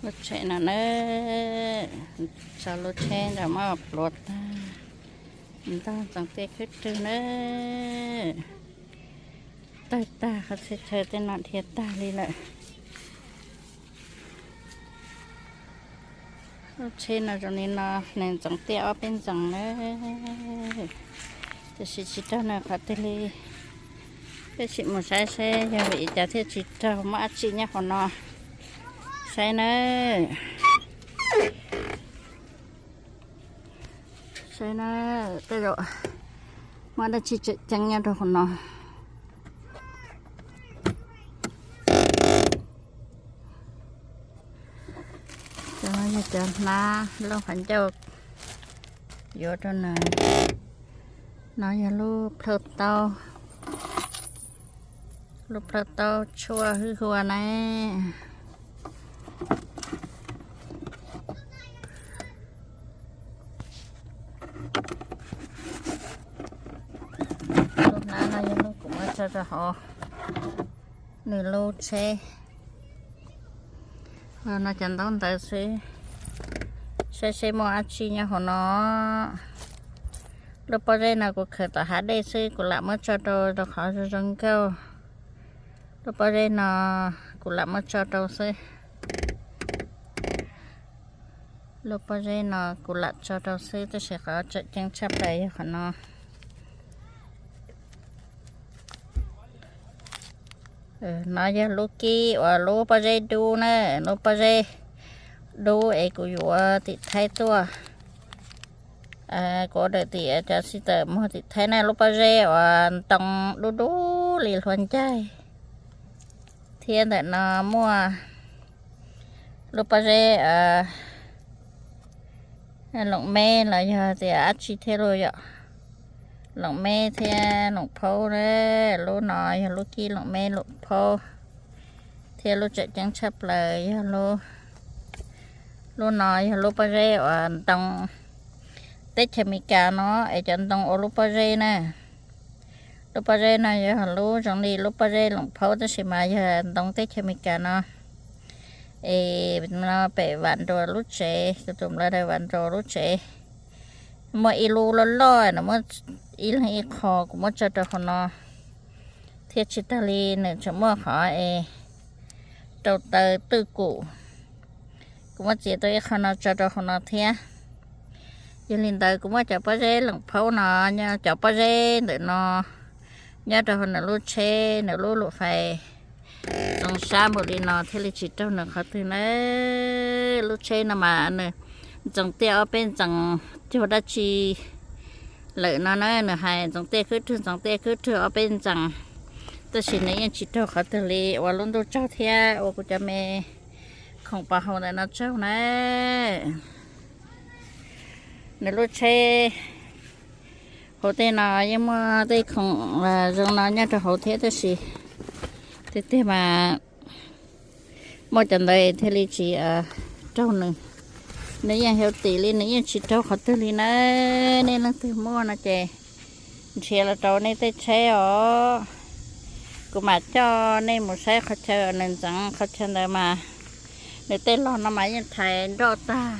Lub tsheb no na, tso lub tsheb ntawd muab pluav tag, ntog ntxeev tiaj khwb rwg na. Tawg tag, qhov txhia chaw tej no dhia tag li lawm. Lub tsheb no zoo li no, nws ntxeev tiaj ob peb ntxees na, tiam sis tsis raug nws qhov twg li. Peb sim mus saib seb yog vim li cas thiaj tsis raug, muaj dab tsi nyob hauv no. Saib na, saib na, tej zaum muaj dab tsi tseem ceeb nyob rau hauv no. Cov no yog cov hnab lub qhov ncauj yuav rau nws. No yog lub plhaub taub, lub plhaub taub tshuaj hwj huaj na. Lub hnab no yog lub kuv muab tso rau hauv nws lub tsheb. No cov ntaub ntawv xwb, saib seb muaj dab tsi nyob hauv no. Lub pob zeb no kuv khaws tom hav dej xwb, kuv lam muab tso rau rau qhov zoo zoo nkauj. Lub pob zeb no kuv lam muab tso rau xwb. Lub pob zeb no kuv lam tso rau xwb, tab sis qhov tseem ceeb tshaj plaws yog qhov no. No yog lub kib uas lub pob zeb dub na, lub pob zeb dub es kuv yuav tim Thaib tuaj. Kuv order tim cov xib tawm muag tim Thaib na, lub pob zeb uas ntoo dub dub li hlua ncaig. Thiab ntawm no muaj lub pob zeb loom meb los yog tias dab tsi thiab lauj yom. Loom meb thiab loom phaub na, lub no yog lub kib loom meb loom phaub, thiab lub tseem ceeb tshaj plaws yog lub, lub no yog lub pob zeb uas ntoo teb chaws Amelikas no, es cov ntoo ua lub pob zeb na. Lub pob zeb no yog lub zoo li lub pob zeb loom phaub tab sis mas yog ntoo teb chaws Amelikas no. Es no pem vam nruas lub tsev, tus tus nplawv daws vam nruas lub tsev, muaj ib lub loj loj, no muaj ib leeg ib qho, kuv muab tso rau hauv no. Thiab tsis tag li nws tseem muaj qhov es rau taws twj kum, kuv muab txiav tau ib qho no tso rau hauv no thiab. Yog li ntawd kuv muab cov pob zeb loom phaub no, cov pob zeb ntawm no nyob rau hauv nws lub tsheb, nws lub luam fais zoo sab npaum li no thiaj li tsis raug nws qhov twg na. Lub tsheb no mas nws ntxeev tiaj ob peb ntxees cuag dab tsi lawm no na, nws hais ntxeev tiaj khwb rwg, ntxeev tiaj khwb rwg ob peb ntxees, tab sis nws yeej tsis raug qhov twg li. Ua lub ntuj tsaug thiab ua kuv cov me khoom pov haum ntawm no tsaug na. Nws lub tsheb hauv tej no yeej muaj tej khoom zoo no nyob rau hauv thiab, tab sis tiag tiag mas muaj cov ntawd thiaj li tsis raug nws. Nws yeej healthy li, nws yeej tsis raug qhov twg li na. Nej leej twg muaj no ces nrhiav los rau nej tej tsheb os. Kuv mam coj nej mus saib qhov chaw nws ntxeev, qhov chaw ntawd mas nws tej log no mas yeej thaiv nroj tag.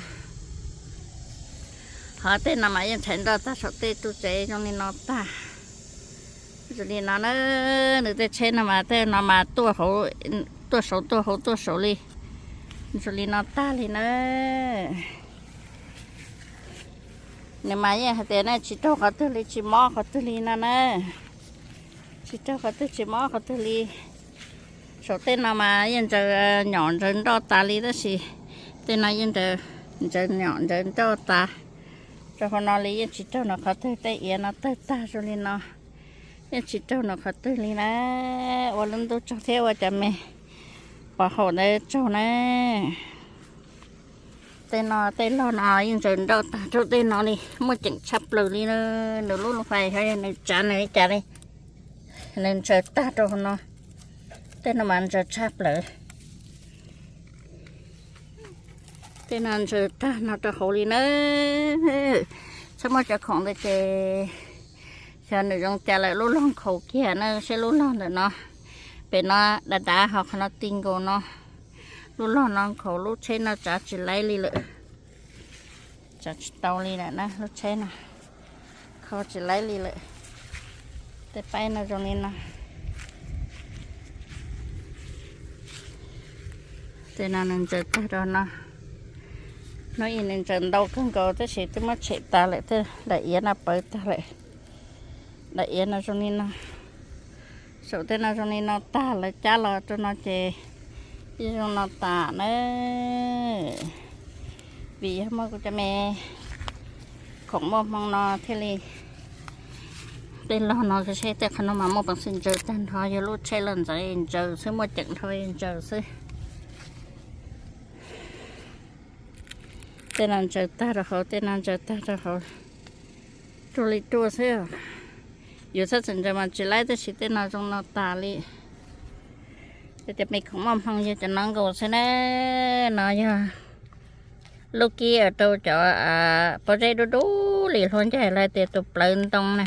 Hos tej no mas yeej thaiv nroj tag saum tej tus tsev zoo li no tag. Zoo li no na, nws tej tsheb no mas tej no mas tuaj saud tuaj hauv tuaj saud li. Zoo li no tag li na. Nws mas yeej hais tias nej tsis raug qhov twg li, tsis mob qhov twg li no na. Tsis raug qhov twg, tsis mob qhov twg li. Saum tej no mas yeej ntsaws nyom ntsaws nroj tas li, tab sis tej no yeej ntsaws nyom ntsaws nroj tas. Rau hauv no li yeej tsis raug nws qhov twg, tej iav no tawg tag zoo li no, yeej tsis raug nws qhov twg li na. Ua lub ntuj tsaug thiab ua cov me pov haum ntawd tsaug na. Tej no tej log no yeej ntsaws nroj tag rau tej no li, muaj ceem tshaj plaws li na. Nws lub lub fais xyov yog nws tsav nws li cas li, nws ntsaws tag rau hauv no. Tej no mas ntsaws tshaj plaws. Tej no ntsaws tag no rau hauv li na. Txhob muab cov khoom ntawd ces xyov nws zoo cas lawm, lub log nkhaus kiag na, saib lub log ntawm no. Pem no dav dav ho qhov no ti nkaus no. Lub log no khaus lub tsheb no tsav tsis laib li lawm, tsav tsis tau li lawm na, lub tsheb no khaus tsis laib li lawm. Tej paib no zoo li no. Tej no nws ntsaws tag rau no. Hnub ib nws ntsaws ntau kawg nkaus tab sis twb muab tshem tas lawm, tej daim iav no pawv tag lawm. Daim iav no zoo li no, saum tej no zoo li no tag, lawv cab los rau no ces yeej zoo no tas na. Vim yog muaj kuv cov me khoom muaj hmoo no thiaj li, tej log no seb tej qhov no mas muaj peev xwm ntsaws tag nrho, yog lub tsheb los ntxeev ntsaws xwb, muaj ceem dhau ntsaws xwb. Tej no ntsaws tag rau hauv, tej no ntsaws tag rau hauv, ruaj li ruaj xwb. Yus txhob txwm ntsaws mas tsis laib, tab sis tej no zoo no tas li. Tej cov me khoom muaj hmoo yog cov no nkaus xwb na. No yog lub kib rau cov pob zeb dub dub li, hluas ncaig lawv tias tus plawv ntoo na.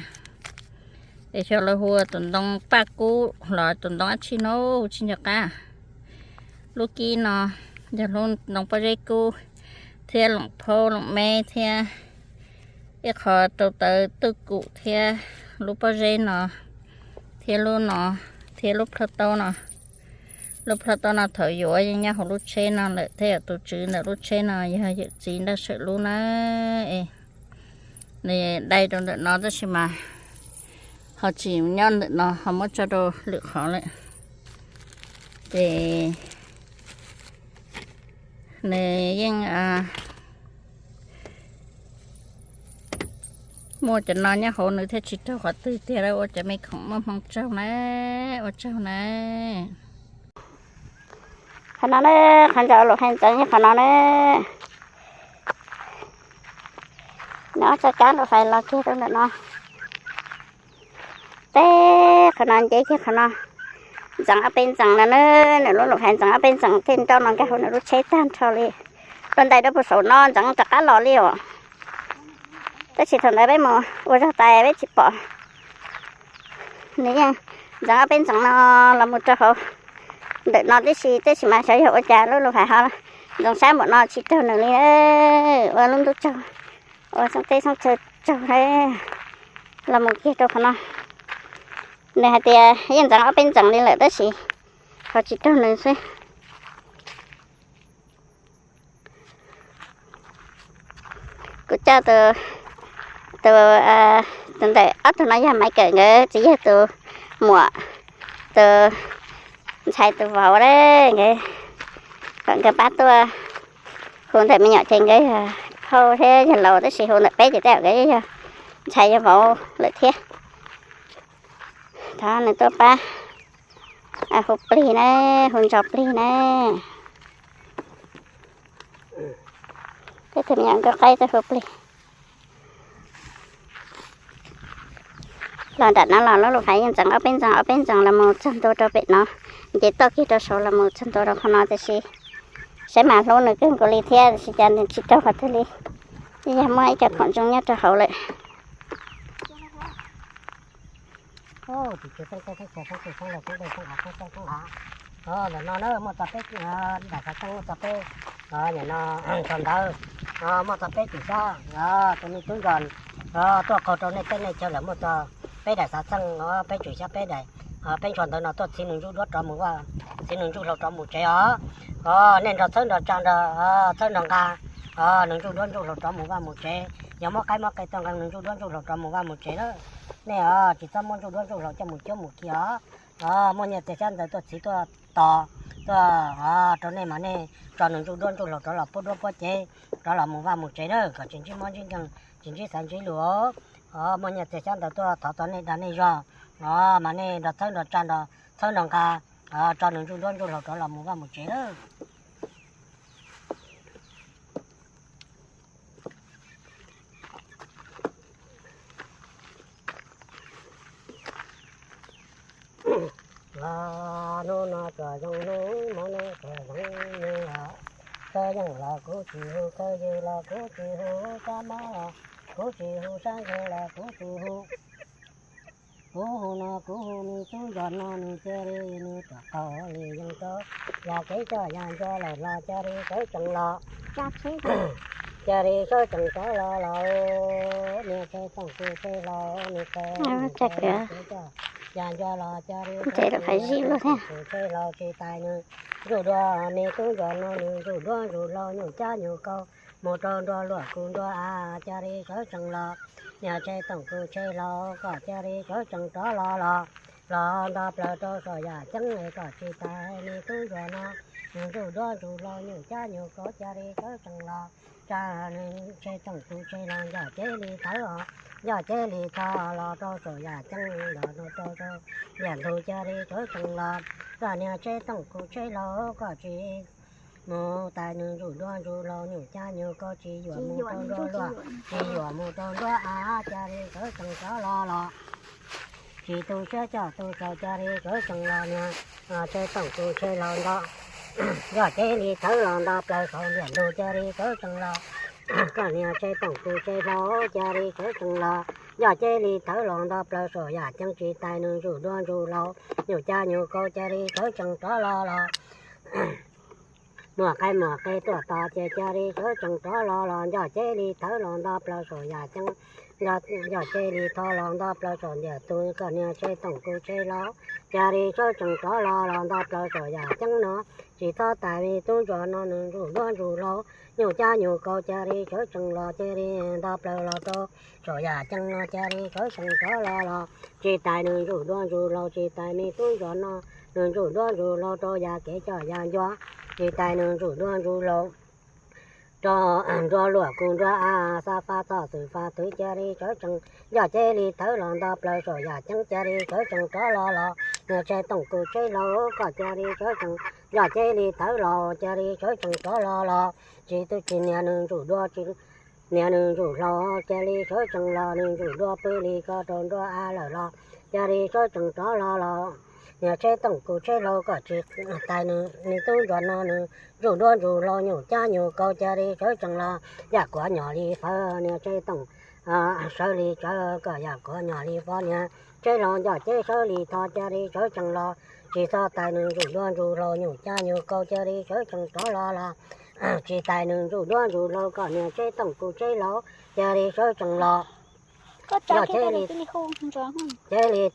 Es xyov lawv hu ua tus ntoo paj kub los tus ntoo dab tsi no tsis nco qab. Lub kib no yog lub ntoo pob zeb kub thiab loom phaub loom meb thiab ib qho rau tawv twj kum thiab lub pob zeb no thiab lub no thiab lub plhaub taub no. Lub plhaub taub no thaum yuav yeej nyob hauv lub tsheb no lawm thiab, yog tus tswv ntawm lub tsheb no yog yawm txiv Ntaj Sawm Lub na. Nws dai rau ntawm no tab sis mas ho tsis nyob ntawm no, ho muab tso rau lwm qhov lawm. Ces nws yeej muaj cov no nyob hauv nws thiaj tsis raug qhov twg tiag, ua cov me khoom muaj hmoo raug na, ua tsaug na. Qhov no na, qhov ntawd Lus Fais ntxeev nyob qhov no na. Nws ob txoj kab Lus Fais los kiag rau ntawm no. Teb qhov no nce kiag qhov no. Ntxeev ob peb ntxees no na, nws lub Lus Fais ntxeev ob peb ntxees thiaj nrauj no nkag hauv nws lub tsheb tag nrho li. Luaj ntais rau puag saum no ntxeev rov qab los li os. Tab sis thaum ntawd peb mus ua zog tais peb tsis pom. Nws yeej ntxeev ob peb ntxees no los mus rau hauv ntawm no tib si, tab sis mas xyov yog ua cas lub Lus Fais ho ntxeev sab npaum no tsis raug nws li. Ua lub ntuj tsaug, ua xyoob teb xyoob chaw tsaug los mus kiag rau qhov no. Nws hais tias yeej ntxeev ob peb ntxees li lawm tab sis ho tsis raug nws xwb. Kuv coj tus, tus, tus ntawm ob tug no yog Maiv Kawm nkawd txiv yawg tus muam, tus ntxhais tus vauv nkawd, kom nkawd pab tuaj hu ntawm me nyuam ces nkawd yog phauj thiab yog laus tab sis hu ntawm peb ces tej zaum nkawd yog ntxhais yog vauv lawm thiab. Thov nws tuaj pab hu plig na, hu ntso plig na. Peb tus me nyuam nkauj qaib tuaj hu plig. Los nram no los lub Lus Fais yeej ntxeev ob peb ntxees ob peb ntxees los mus txog ntua rau pem no, nce toj kiag rau saud los mus txog ntua rau qhov no, tiam sis saib mas hlub nws kawg nkaus li thiab, tiam sis cas nws tsis raug qhov twg li, yog muaj ib co khoom zoo nyob rau hauv lawm. Ntawm no na muaj txog peb, daim xov xeeb muaj txog peb, nim no ntawd muaj txog peb cum xyab, tus me tub nco tuaj qaug rau nej teb nej chaw lawm muaj txog peb daim xov xeeb, peb cum xyab peb daim, peb ntsuag ntawd no tuaj txhiv nws ntsuj duab rov mus vaj, txhiv nws ntsuj hlauv rov mus tsev os. Nej nrog txhawb nrog tsa nrog txhawb nrog nqa nws ntsuj duab ntsuj hlauv rov mus vaj mus tsev, yog muab qaib muab qe tuaj nqa nws ntsuj duab ntsuj hlauv rov mus vaj mus tsev lawm. Nej os tsis txhob muab ntsuj duab ntsuj hlauv coj mus cuab mus khi os. Muaj nyiaj txiag xyab ntawv tuaj txhiv tuaj tos tuaj rau nej mas nej tso nws ntsuj duab ntsuj hlauv rov los puab duab puab cev, rov los mus vaj mus tsev na, kom tsis ntsib mob ntsib nkeeg tsis ntsib xaiv ntsib lus. Muaj nyiaj txiag xyab ntawv tuaj thov txog nej dag nej zog, mas nej nrog txhawb nrog tsa nrog txhawb nrog nqa, tso nws ntsuj duab ntsuj hlauv rov los mus vaj mus tsev lawm. Hnub no tsuas zoo hnub, hmo no tsuas zoo hmo, khaw yeej los kuv tsis hu, khaw yws los kuv tsis hu, kab mob los kuv tsis hu, sab nkeeg los kuv tsis hu. Kuv hu no kuv hu me tub ntsuag no nws cia li nws rov qaug li yees rau yam kev coj yam ncua lawm los cia li sawv tsees los. Cia li sawv tsees rov los los, niag Tsheb Toom tus tsheb hlau nws qe, kev coj yam ncua los cia li sawv tsees los, tus tsheb hlau tsis tais nws zuj duab, me tub ntsuag no nws zuj duab zuj hlauv nyuj cab nyuj kaub mus rau nruab luam kuv nruab av cia li sawv tsees los. Niag Tsheb Toom tus tsheb hlau koj cia li sawv tsees rov los los, los nto plaws rau saum yam ceeb es koj tsis tais me tub ntsuag no, nws zuj duab zuj hlauv nyuj cab nyuj kaub cia li sawv tsees los. Tsa nws Tsheb Toom tus tsheb hlau nco cev li thawv os, nco cev li tho los rau saum yam ceeb los rau rau liam ntug cia li sawv tsees los. Koj niag Tsheb Toom tus tsheb hlau koj tsis mus tais nws zuj duab zuj hlauv nyuj cab nyuj kaub tsis yuam mus rau nruab luam, tsis yuam mus rau nruab av cia li sawv tsees rov los los, tsis tu siab coj tu saud cia li sawv tsees los. Niag Tsheb Toom tus tsheb hlau nto, nco cev li thawv los nto plaws saum liam ntug cia li sawv tsees los. Koj niag Tsheb Toom tus tsheb hlau cia li sawv tsees los, nco cev li thawv los nto plaws saum yam ceeb tsis tais nws zuj duab zuj hlauv nyuj cab nyuj kaub cia li sawv tsees rov los los. Muam qaib muam qe tuaj tos ces cia li sawv tsees rov los los, nco cev li thawv los nto plaws saum yam ceeb, nco cev li tho los nto plaws saum ntiam tug. Koj niag Tsheb Toom tus tsheb hlau cia li sawv tsees rov los los nto plaws saum yam ceeb no, tsis txhob tais me tub ntsuag no nws zuj duab zuj hlauv nyuj cab nyuj kaub cia li sawv tsees los cia li nto plaws los rau saum yam ceeb no cia li sawv tsees rov los los, tsis tais nws zuj duab zuj hlauv tsis tais me tub ntsuag no nws zuj duab zuj hlauv rau yam kev coj yam ncua, tsis tais nws zuj duab zuj hlauv rau nruab luam kuv nruab av, xa fab txoj xwm fab twv cia li sawv tsees, nco cev li thawv los nto plaws saum yam ceeb cia li sawv tsees rov los los. Niag Tsheb Toom tus tsheb hlau koj cia li sawv tsees, nco cev li thawv los cia li sawv tsees rov los los, tsis tu tsis niag nws zuj duab, niag nws zuj hlauv cia li sawv tsees los, nws zuj duab pw li ko rau nruab av lawm los cia li sawv tsees rov los los. Niag Tsheb Toom tus tsheb hlau koj tsis tais nws, nws tub ntsuag no nws zuj duab zuj hlauv nyuj cab nyuj kaub cia li sawv tsees los, yam kuav nyom li fawv. Niag Tsheb Toom sawv li tsawv koj yam kuav nyom li fawv. Niag tsheb hlau nco cev sawv li tho cia li sawv tsees los, tsis txhob tais nws zuj duab zuj hlauv nyuj cab nyuj kaub cia li sawv tsees rov los los, tsis tais nws zuj duab zuj hlauv. Koj niag Tsheb Toom tus tsheb hlau cia li sawv tsees los, nco cev li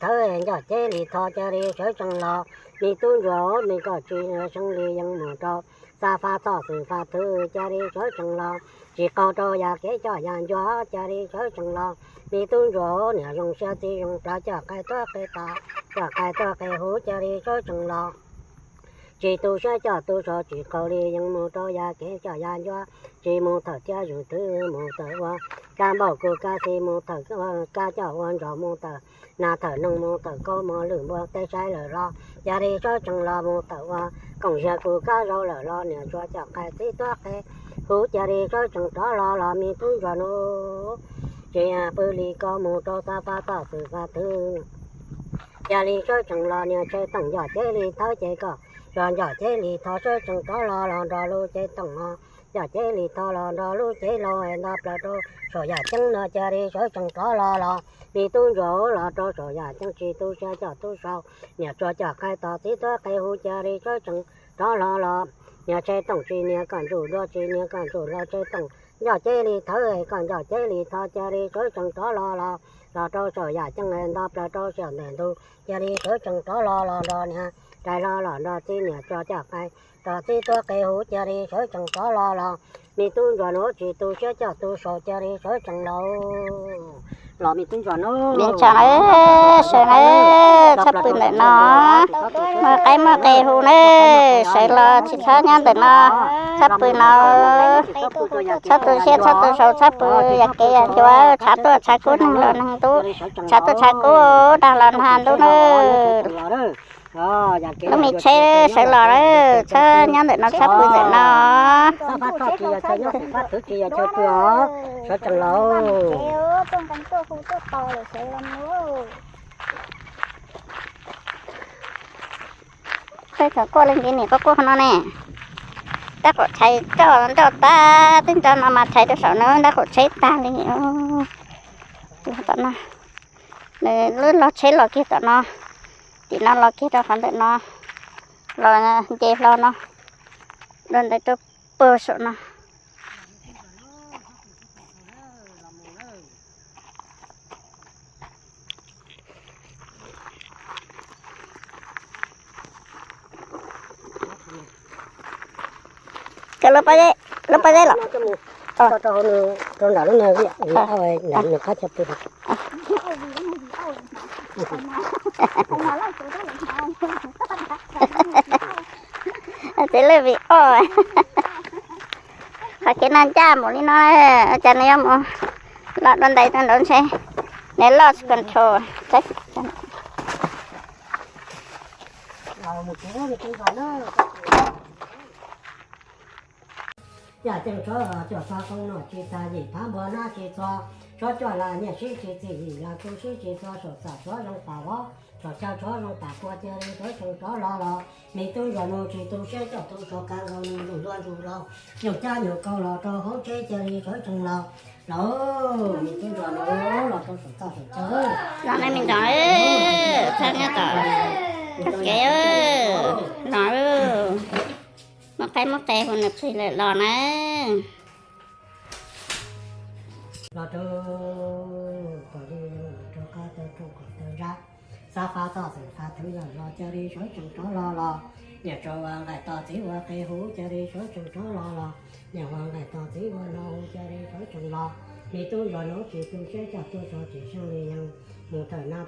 thawv nco cev li tho cia li sawv tsees los. Me tub ntsuag nws koj tsis seev li yees mus rau, xa fab txoj xwm fab twv cia li sawv tsees los, tsis qaug rau yam kev coj yam ncua cia li sawv tsees los. Me tub ntsuag niam zoo siab txiv zoo plawv coj qaib tuab qe tos, coj qaib tuab qe huv cia li sawv tsees los, tsis tu siab coj tu saud tsis qaug li yees mus rau yam kev coj yam ncua, tsis mus thawm tiab zus twv mus thawm ua, kab npauj kuv kab xis mus thawm kab coj ua ntsaum mus thawm nas thawm noog mus thawm kaub mos lwj npua teb saib lawm los cia li sawv tsees los mus thawm ua, koom ziag kuv kab zaub lawm los niam tsuas coj qaib txib tuab qe huv cia li sawv tsees rov los los. Me tub ntsuag no tsis pw li ko mus rau xa fab txoj xwm fab twv cia li sawv tsees los. Niag Tsheb Toom nco cev li thawv ces koj tsuas nco cev li tho sawv tsees rov los los nrog lub Tsheb Toom no, nco cev li tho los nrog lub tsheb hlau nto plaws rau saum yam ceeb no cia li sawv tsees rov los los. Me tub ntsuag los rau saum yam ceeb tsis tu siab coj tu saud, niam tsuas coj qaib tos txib tuab qe huv cia li sawv tsees rov los los. Niag Tsheb Toom tsis niag koj ntsuj duab tsis niag koj ntsuj hlauv, Tsheb Toom nco cev li thawv koj nco cev li tho cia li sawv tsees rov los los, los rau saum yam ceeb nto plaws rau saum ntawm ntug cia li sawv tsees rov los los nrog niag rais hlo los nrog txiv niam tsuas coj qaib tos txib tuab qe huv cia li sawv tsees rov los los. Me tub ntsuag nuav tsis tu siab coj tu saud cia li sawv tsees los. Los me tub ntsuag nuav, sawv na, txhob pw ntawm no, muaj qaib muaj qe hu na, sawv los tsis txhob nyob ntawm no, txhob pw no, txhob tu siab txhob tu saud txhob pw yam kev yam ncua, tshav tuaj tshav kub neeg los neeg tub, tshav tuaj tshav kub dag los nag ntub na. Lub me tsheb sawv los lawm, txhob nyob ntawm no txhob pw ntawm no. Sawv tsees los. Peb thaum quaj leej kev niam quaj quaj no ne. Tab qaum tshais coj nroj tag twb nrog no mas tshais rau saum no ntab qaum tsheb tag li. Tom no Nws lub log tsheb los kiag tom no, tim no los kiag rau qhov ntawm no, los nce hlo no, dua ntawd rau puag saum no. Cov lub pob zeb, lub pob zeb los. Rau nram lub no, nram nws qab chaw pw. Txiv lwj vim oj. Qhov kev no ncaj mus li no, cas nws yuav mus los dua ntawd rau nraud ntshe nws lost control. Yam ceeb tshob cuam txog qoo nom tsis tag, yim phab npua nab tsis txhua, tshuab cuaj la nyiaj sib tsis txhim, yim la kuj sib tsis txhua, saum txaj tshuab zoo pam vov, saum chaw tshuab zoo pam pua, cia li sawv tsees rov los los, me tub ntsuag no tsis tu siab coj tub saud, kab nkaus nws ntsum luag ntsum laus, nyuj cab nyuj kaus los rau hauv tsheb, cia li sawv tsees los los, me tub ntsuag no los rau saum txaj saum chaw. Los na me ntxhais, txhob nyob tom kev, los, muab qaib muab qe hu nws plig lawm los na. Los rau kom li rau qab taw rooj kom taw nrab, xab fab txoj xeem fab twv lawm los, cia li sawv tsees rov los los, niam tsov ua nqaim tos txiv ua qe huv, cia li sawv tsees rov los los, niam ua nqaim tos txiv ua no huv, cia li sawv tsees los, me tub ntsuag no tsis tu siab coj tub saud, tsis seeb li yeej mus thawm nab,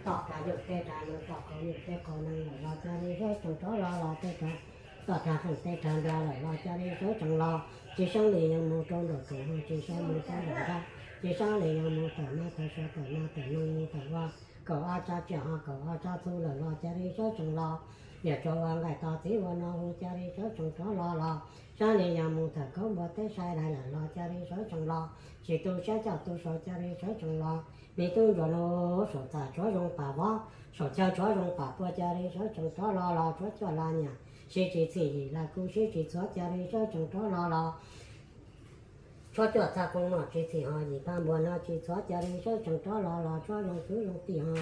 tom tas yus tej tas nws, tom qaum yus tej qaum nws lawm los, cia li sawv tsees rov los los, tej tas tom tas qeej tej tas nra lawm los, cia li sawv tsees los, tsis seeb li yeej mus rau nraum zoov, tsis seeb mus rau nraum nrab, tsis seeb li yeej mus thawm nab thawm suav, thawm nab thawm noog, mus thawm ua kaum ob tsab tsiaj ho kaum ob tsab txhu lawm los, cia li sawv tsees los, niam tsov ua nqaim tos txiv ua no huv, cia li sawv tsees rov los los, seeb li yeej mus thawm kaub npua teb sai dais lawm los, cia li sawv tsees los, tsis tu siab coj tub saud, cia li sawv tsees los, me tub ntsuag no saum txaj tshuab zoo pam vov, saum chaw tshuab zoo pam pua, cia li sawv tsees rov los los, tshuab cuaj la nyiaj sib tsis txhim, yim la kuj sib tsis txhua, cia li sawv tsees rov los los, tshuab cuaj txaj qoo nom tsis txhim ho, yim phab npua nab tsis txhua, cia li sawv tsees rov los los, tshuab zoo kwv zoo tij ho,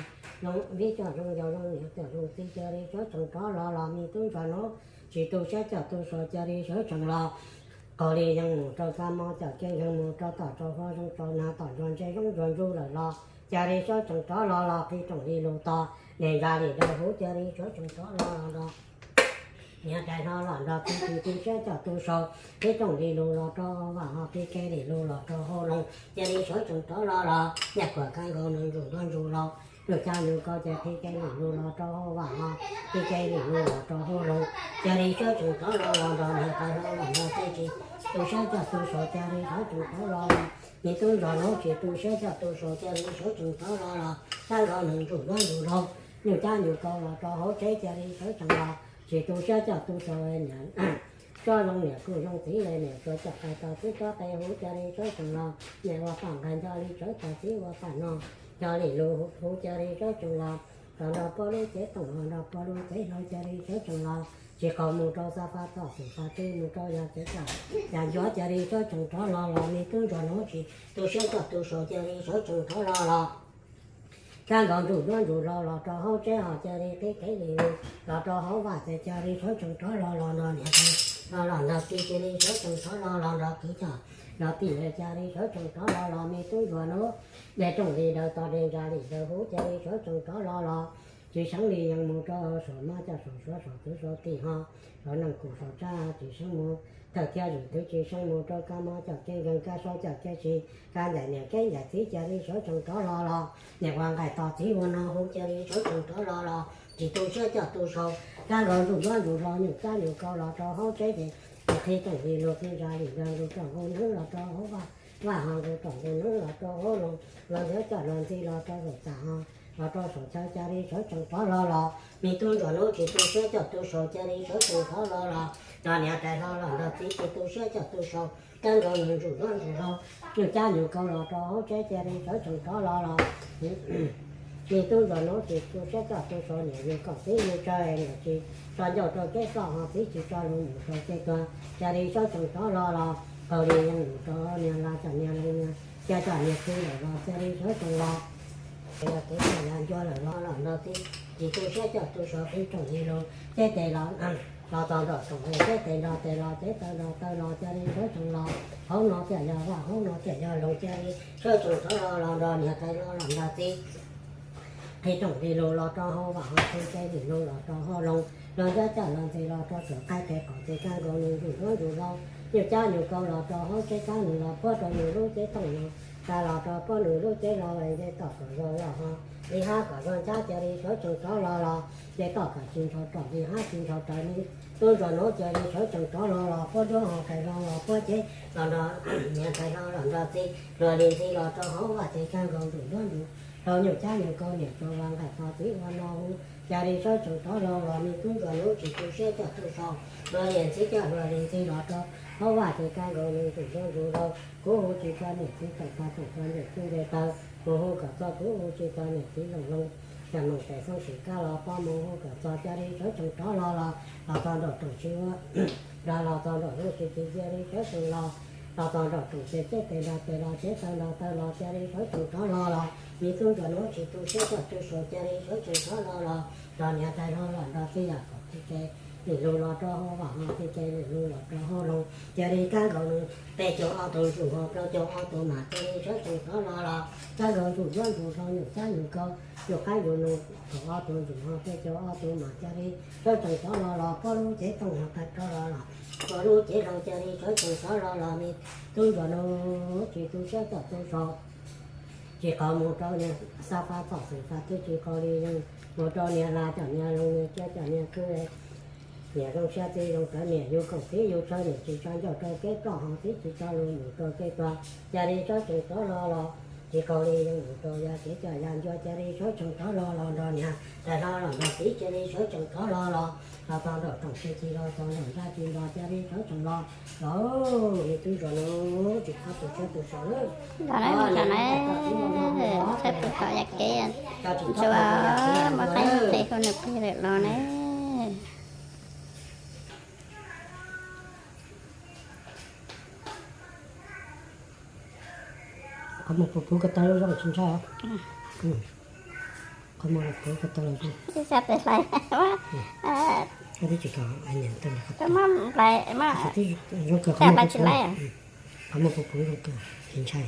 zoo vib coj zoo yau zoo niam coj zoo txiv, cia li sawv tsees rov los los, me tub ntsuag no tsis tu siab coj tub saud, cia li sawv tsees los, qaug li yeej mus rau kab mob coj ceeb, yeej mus rau tom rau hua zoo tsaus nag, tom ntsuag ntse zoo ntsuag ntsuj lawm los, cia li sawv tsees rov los los, qhib rooj li lus tos, niam ntsa li daws huv, cia li sawv tsees rov los los, niam tais hlo los nrog txiv tsis tu siab coj tub saud, qhib rooj li lus los rau vaj ho, qhib kev li lus los rau hauv loog, cia li sawv tsees rov los los, niam kuam kab nkaus nws ntsum luag ntsum laus, nyuj cab nyuj kaus ces qhib kev li lus los rau hauv vaj ho, qhib kev li lus los rau hauv loog, cia li sawv tsees rov los los, nrog niam tais hlo los nrog txiv tsis tu siab coj tub saud, cia li sawv tsees rov los los, me tub ntsuag no tsis tu siab coj tub saud, cia li sawv tsees rov los los, kab nkaus nws ntsum luag ntsum laus, nyuj cab nyuj kaus los rau hauv tsheb, cia li sawv tsees los, tsis tu siab coj tub saud, niam tsob zoo niam kuj zoo txiv, niam tsov coj qe tos txiv tsob qe huv, cia li sawv tsees los, niam ua paj nqaij nco li tsawv tos txiv ua paj no, nco li lus huv, cia li sawv tsees los, los nrog puab lub cev toom, los nrog puab lub cev hlau, cia li sawv tsees los, tsis qaug mus rau xa fab txoj xwm fab twb, mus rau yog cev tsam yam ncuav, cia li sawv tsees rov los los, me tub ntsuag no tsis tu siab coj tub saud, cia li sawv tsees rov los los, kab nkaus ntsum duab ntsum hlau los rau hauv tsheb ho, cia li qhib kev li lus los rau hauv vaj ces cia li sawv tsees rov los los, nrog niam tais los los nrog txiv cia li sawv tsees rov los los, nrog kwv coj nrog tij cia li sawv tsees rov los los, me tub ntsuag no de rooj li daws to, de ntsa li daws huv, cia li sawv tsees rov los los, tsis seeb li yeej mus rau saum mab coj saum suav saum kwv saum tij ho, saum neej kuj saum tsab tsis seeb mus, thawj thiab zwm twg tsis seeb mus rau kab mob coj kev nkeeg, kab saub coj kev si, kab ncaim niam kev ncaim txiv, cia li sawv tsees rov los los, niam ua nqaij tos txiv ua no huv, cia li sawv tsees rov los los, tsis tu siab coj tub saud, kab nkaus ntsum duab ntsum hlau, nyuj cab nyuj kaus los rau hauv tsheb ces, qhib rooj li lus, qhib ntsa li daws, nqus rooj nqus neeb los rau hauv vaj, vaj ho nqus rooj nqus neeb los rau hauv loog, los ntxhiab coj los ntxhi los rau saum txaj ho, los rau saum chaw, cia li sawv tsees rov los los, me tub ntsuag no tsis tu siab coj tub saud, cia li sawv tsees rov los los, nrog niam tais hlo los nrog txiv tsis tu siab coj tub saud, kab nkaus nws ntsum duab ntsum hlau, nyuj cab nyuj kaus los rau hauv tsheb, cia li sawv tsees rov los los, me tub ntsuag no tsis tu siab coj tub saud, niam yug kom txiv yug tsawg niam tsis tso ncauj rau kev ploj ho, txiv tsis tso lus mus rau kev tuag, cia li sawv tsees rov los los, qaug li yeej mus rau niag laj coj niag leej niag, cia coj niag txiv lawm los, cia li sawv tsees los, Yog kev coj yog ncua lawm los los nrog txiv, tsis tu siab coj tu sau qhib rooj li lus, ceb tes los los txog nraum rooj li, ceb tes nrog tes los ceb taw nrog taw los cia li sawv tsees los. Hauv no tiam yog vaj, hauv no tiam yog loog, cia li sawv tsees rov los los nrog niam tais hlob los nrog txiv. Qhib rooj li lus los rau hauv vaj, ho qhib tes li lus los rau hauv loog, los ncab coj los ntxiv los rau saum qaib tes qaum tes kab nkaus nws ntsuj duab ntsuj hlauv, nyuj cab nyuj kaus los rau hauv tsheb kab nws los puab rau nws lub cev tooj los, tas los rau puab nws lub cev hlau, nce toj kom zoo los ho li hab kom zoo ncab cia li sawv tsees rov los los, nce toj kom tsis ntshaus rau li hab tsis ntshaus raws li. Tub ntsuag nuav cia li sawv tsees rov los los puab nruab ho tais hlob los puab cev los nrog niam tais hlob los nrog txiv luag li ntxiv los rau hauv vaj tes kab nkaus ntsuj duab ntsuj hlauv, nyuj cab nyuj kaus niam tsuas vas nqaij tog txiv ua no hu, cia li sawv tsees rov los los me tub ntsuag nuav tsis tu siab coj tu sau, luag li ntxiv coj luag li ntxiv los rau hauv vaj tes kab nkaus nws ntsuj duab ntsuj hlauv. Kuv hu tsis txog niam txiv tawm tog, tawm txog niam txiv nce taw, kuv hu kom txog kuv hu tsis txog niam txiv looj loog, coj moog tes xoob tsis kab los pob moog hu kom txog cia li sawv tsees rov los los, los txog nraum rooj tsis ua, los txog nraum rooj tsis txiv cia li sawv tsees los, los txog nraum rooj ces ceb tes nrog tes los ceb taw nrog taw los cia li sawv tsees rov los los, me tub ntsuag nuav tsis tu siab coj tu sau cia li sawv tsees rov los los, nrog niam tais hlob los nrog txiv yog kom qhib tes li lus los rau hauv vaj, ho qhib tes li lus los rau hauv loog, cia li kab nkaus nws peb caug ob tug ntsuj ho plaub caug ob tug mas cia li sawv tsees rov los los, kab nkaus ntsuj duab ntsuj hlauv, nyuj cab nyuj kaus, nyuj qaib nyuj nus, kaum ob tug ntsuj ho peb caug ob tug mas cia li sawv tsees rov los los, puab lub cev tooj ho tag rov los los, puab lub cev hlau cia li sawv tsees rov los los, me tub ntsuag nuav tsis tu siab coj tu sau, tsis qau mus rau niag xab fab txoj xwm fab twb tsis qau li yeej, mus rau niag hla coj niag loog, niag tsiab coj niag khwb, niam zoo siab txiv zoo rawv, niam yug koom txiv yug tshaw, niam tsis tso ncauj rau kev ploj ho txiv tsis tso lus mus rau kev tuag, cia li sawv tsees rov los los, tsis qau li yeej mus rau yog kev coj yog ncua, cia li sawv tsees rov los los nrog niam tais hlob los nrog txiv cia li sawv tsees rov los los, los txog nraum rooj tsis txiv los txog nraum nrab tsis nrog cia li sawv tsees los los, me tub ntsuag nuav tsis txhob tu siab tu sau lawm. Los na, txhob tu tom yam kev ntsuag, muab qaib tes hu nws plig lawm los na. Qhov muag puv puv ko taw zoo tsis ntshai. Qhov muag puv ko taw zoo. Twb tsis kawg, qhov muag puv puv, qhov muag puv puv zoo kawg tsis ntshai.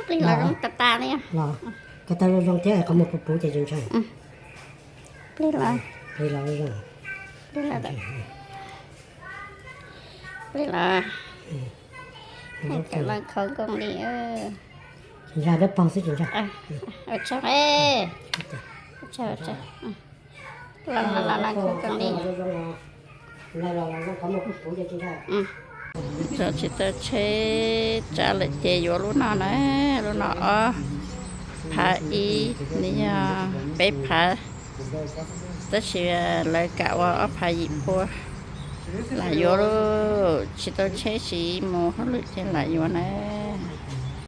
Plig los zoo tas tas li. Los ko taw zoo zoo thiab qhov muag puv puv ces tsis ntshai. Plig los, plig los zoo. Plig los, plig los. Cov laj khaub nkooj li. Tsis ntshai, dawb paug xwb tsis ntshai. Ua tsaug, ua tsaug, ua tsaug. Los los los los khaub nkooj li. Tso tsis tau tsheb tsab lawm ces yuav lub no na, lub no ob phav ib, nws yog peb phav, tab sis lawv kam ua ob phav yim pua. Lam yuav, tsis tau tsheb siv mus hauj lwm ces lam yuav na.